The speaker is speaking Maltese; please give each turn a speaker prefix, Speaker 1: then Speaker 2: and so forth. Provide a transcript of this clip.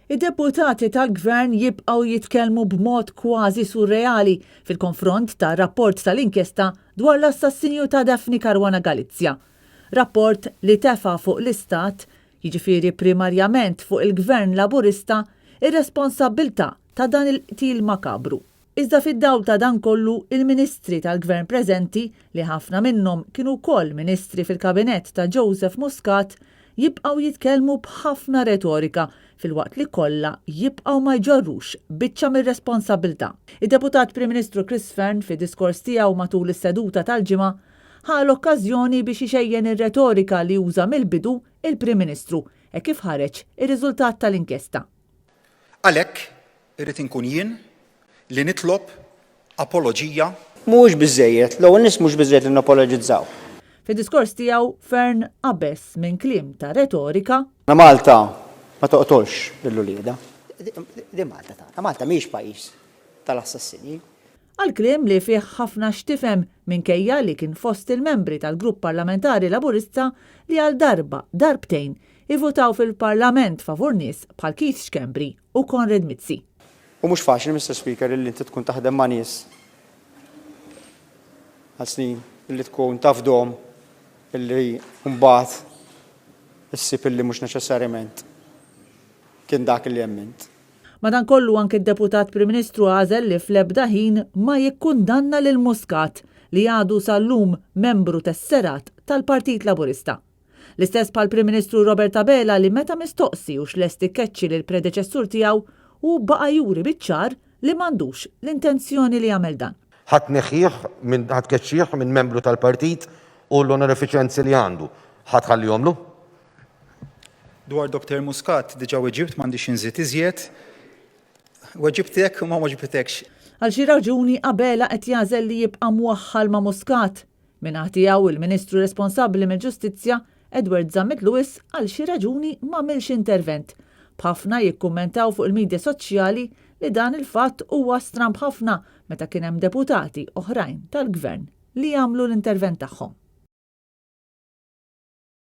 Speaker 1: Id-deputati tal-Gvern jibqgħu jitkellmu b'mod kważi surreali fil-konfront ta' rapport tal-inkjesta dwar l-assassinju ta' Daphne Caruana Galizia. Rapport li tefa' fuq l-Istat, jiġifieri primarjament fuq il-Gvern Laburista, ir-responsabbiltà ta' dan il-qtil makabru. Iżda fid-dawl ta' dan kollu, il-Ministri tal-Gvern preżenti, li ħafna minnhom kienu wkoll Ministri fil-Kabinett ta' Joseph Muscat, jibqgħu jitkellmu b'ħafna retorika filwaqt li kollha jibqgħu ma jġorrux biċċa mir-responsabbiltà. Id-Deputat Prim Ministru Chris Fearne fid-diskors tiegħu matul is-seduta tal-Ġimgħa ħa l-okkażjoni biex ixejjen ir-retorika li uża mill-bidu il-Prim Ministru hekk kif ħareġ ir-riżultat tal-inkjesta.
Speaker 2: Għalhekk irrid inkun jien li nitlob apoloġija.
Speaker 3: Mhuwiex biżżejjed, l-ewwel nies mhux biżżejjed li napoloġizzaw.
Speaker 1: Fid-diskors tiegħu, Fearne qabeż minn kliem ta' retorika.
Speaker 3: Malta ma toqtolx lil uliedha. Din Malta tagħna. Malta mhijiex pajjiż tal-assassini.
Speaker 1: Għal kliem li fih ħafna x'tifhem minkejja li kien fost il-membri tal-Grupp Parlamentari Laburista li għal darba, darbtejn, ivvutaw fil-Parlament favur nies bħal Keith Schembri u Konrad Mizzi.
Speaker 3: U mhux faċli, Mister Speaker, illi inti tkun taħdem ma' nies għal snin, illi tkun tafdhom, illi mbagħad issib illi mhux neċessarjament kien dak illi emmint.
Speaker 1: Madankollu anki d-Deputat Prim Ministru għażel li fl-ebda ħin ma jikkundanna lil Muscat li għadu sal-lum membru tesserat tal-Partit Laburista. L-istess bħall-Prim Ministru Robert Abela li meta mistoqsi hux lest ikeċċi lill-predeċessur tiegħu, hu baqa' juri biċ-ċar li m'għandux l-intenzjoni li jagħmel dan.
Speaker 4: Ħa tneħħih minn, ħa tkeċċih minn membru tal-partit u l-onorefiċenzi li għandu, ħa tħallihomlu?
Speaker 2: Dwar Doctor Muscat diġa weġibt m'għandix inżid iżjed. Weġibtek u ma weġbitekx.
Speaker 1: Għal xi raġuni Abela qed jagħżel li jibqa' mwaħħal ma' Muscat. Min-naħa tiegħu, il-Ministru responsabbli mill-Ġustizzja, Edward Zammit Lewis għal xi raġuni m'għamilx intervent, b'ħafna jikkummentaw fuq il-midja soċjali li dan il-fatt huwa stramb ħafna meta kien hemm deputati oħrajn tal-Gvern li għamlu l-intervent tagħhom.